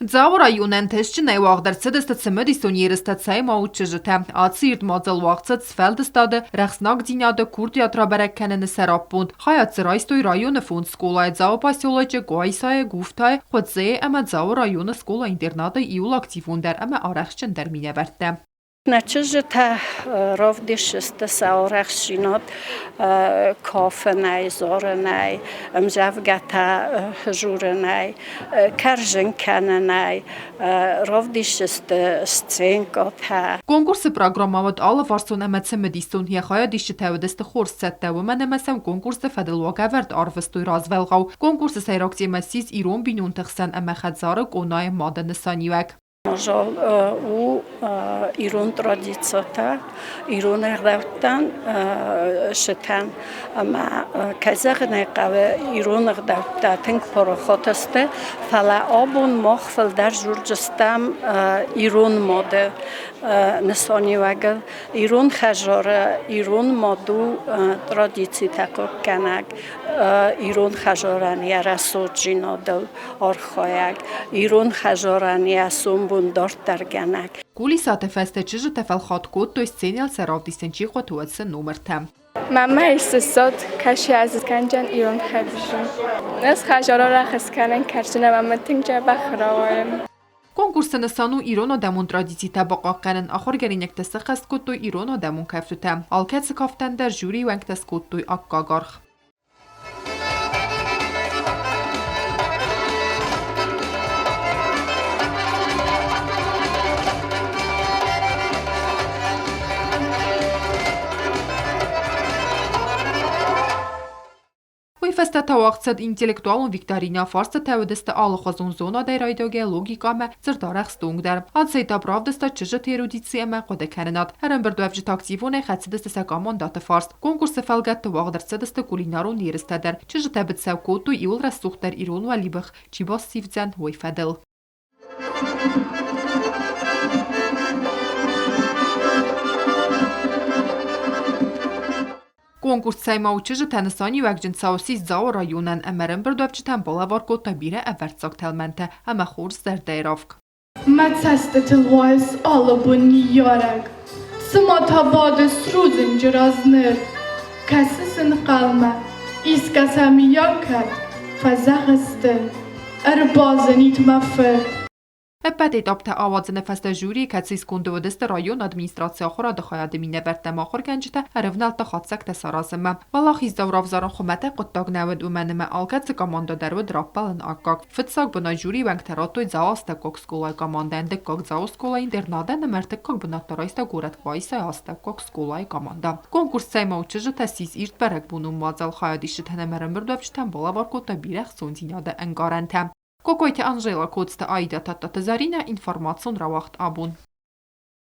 Дзауы районы ӕнтыстджынӕй уагъд ӕрцыдысты цымыдисон ерыстӕ Цӕймауд чызджытӕ. Ацы ирд мадзал уагъд цыд сфӕлдыстады, рӕхснагдзинады, курдиат рабӕрӕг кӕныны сӕраппонд. Хайад дзы райстой районы фондз скъолайы Дзауы поселочы, Къуайсайы, Гуфтайы, Хуыцъейы ӕмӕ Дзауы районы скъола-интернаты иууыл активондӕр ӕмӕ арӕхстджындӕр минӕвӕрттӕ. Нӕ чызджытӕ равдисдзысты сӕ арӕхстдзинад кафынӕй, зарынӕй, ӕмдзӕвгӕтӕ дзурынӕй, кӕрзын кӕнынӕй, равдисдзысты сценкӕтӕ. Конкурсы программӕ уыд алыварсон ӕмӕ цымыдисон. Йӕ хайадисджытӕ уыдысты хорз цӕттӕ, уымӕн ӕмӕ сӕм конкурсы фӕдыл уагӕвӕрд арвыстой развӕлгъау. Конкурсы сӕйраг темӕ ссис ирон бинонты хсӕн ӕмӕ хӕдзары къонайы мады нысаниуӕг. Мадзал у ирон традицитӕ, ирон ӕгъдӕуттӕн цытӕн ӕмӕ, кӕй зӕгъын ӕй хъӕуы, ирон ӕгъдӕуттӕ тынг парахат сты, фӕлӕ абон мах фылдӕр дзурдзыстӕм ирон мады нысаниуӕгыл. Ирон хӕдзары ирон мад у традицитӕ хъахъхъӕнӕг, ирон хӕдзарӕн йӕ рӕсугъддзинадыл архайӕг, ирон хӕдзарӕн йӕ сомбон дарддӕргӕнӕг. Кулисаты фӕстӕ чызджытӕ фӕлхатт кодтой сценӕйыл сӕ равдисӕн чи хъуыд, уӕд сын номыртӕ. Мамӕ исысот, кӕсиазы кӕнджан ирон хӕбизын. Ӕз хӕзаро рахӕс кӕнӕн кӕрдзын ӕмӕ мын тынг дзӕбӕх рауайы. Конкурсы нысан у ирон адӕмон традицитӕ бахъахъхъӕнын. Ахуыргӕнинӕгтӕ сӕххӕст кодтой ирон адӕмон кӕфтытӕ. Алкӕцы кафтӕн дӕр жюрийы уӕнгтӕ скодтой аккаг аргъ. Уый фӕстӕ та уагъд цыд интеллектуалон викторинӕ, фарстытӕ уыдысты алыхуызон зонадӕй райдайгӕ логикӕмӕ, дзырдарӕхст онг дӕр. Ацы этап равдыста чызджыты эрудици ӕмӕ хъуыдыкӕнынад. Ӕрӕмбырдуӕвджытӕ активонӕй хӕцыдысты сӕ командӕты фарс. Конкурсы фӕлгӕтты уагъд ӕрцыдысты кулинарон ерыстӕ дӕр. Чызджытӕ быцӕу кодтой иууыл рӕсугъддӕр ирон уӕлибӕх чи бассивдзӕн, уый фӕдыл. Конкурс Цӕймау чызджытӕ нысаниуӕгджын цау ссис Дзауы районӕн ӕмӕ ӕрӕмбырдуӕвджытӕн балӕвар кодта бирӕ ӕвӕрццаг тӕлмӕнтӕ ӕмӕ хорз зӕрдӕйы равг. Мӕ цӕстытыл уайыс алы бон ныййарӕг, Цыма та бадыс рудзынджы раз ныр. Кӕсыс ӕнхъӕлмӕ, искӕсӕ мыййаг кӕд, Фӕзӕгъыс ды, ӕрбазынид мӕ фырт. Ӕппӕт этаптӕ ауадзыны фӕстӕ жюрийы, кӕцыйы сконды уыдысты районы администрацийы ахуырады хайады минӕвӕрттӕ ӕмӕ ахуыргӕнджытӕ, ӕрӕвнӕлдта хатдзӕгтӕ саразынмӕ. Уӕлахиздзау равзарын хуымӕтӕг хъуыддаг нӕ уыд, уымӕн ӕмӕ алкӕцы командӕ дӕр уыд раппӕлын аккаг. Фыццаг бынат жюрийы уӕнгтӕ радтой Дзауы астӕуккаг скъолайы командӕйӕн, дыккаг Дзауы скъолайы интернатӕн ӕмӕ ӕртыккаг бынат та райста горӕт Къуайсайы астӕуккаг скъолайы командӕ. Конкурс Цӕймау чызджытӕ ссис ирд бӕрӕгбонон мадзал хайадисджытӕн ӕмӕ ӕрӕмбырдуӕвджытӕн балӕвар кодта бирӕ ӕхцондзинады ӕнкъарӕнтӕ. Кокойты Анжела, Коцты Аидӕ, Тадтаты Заринӕ, информацион рауагъд абон.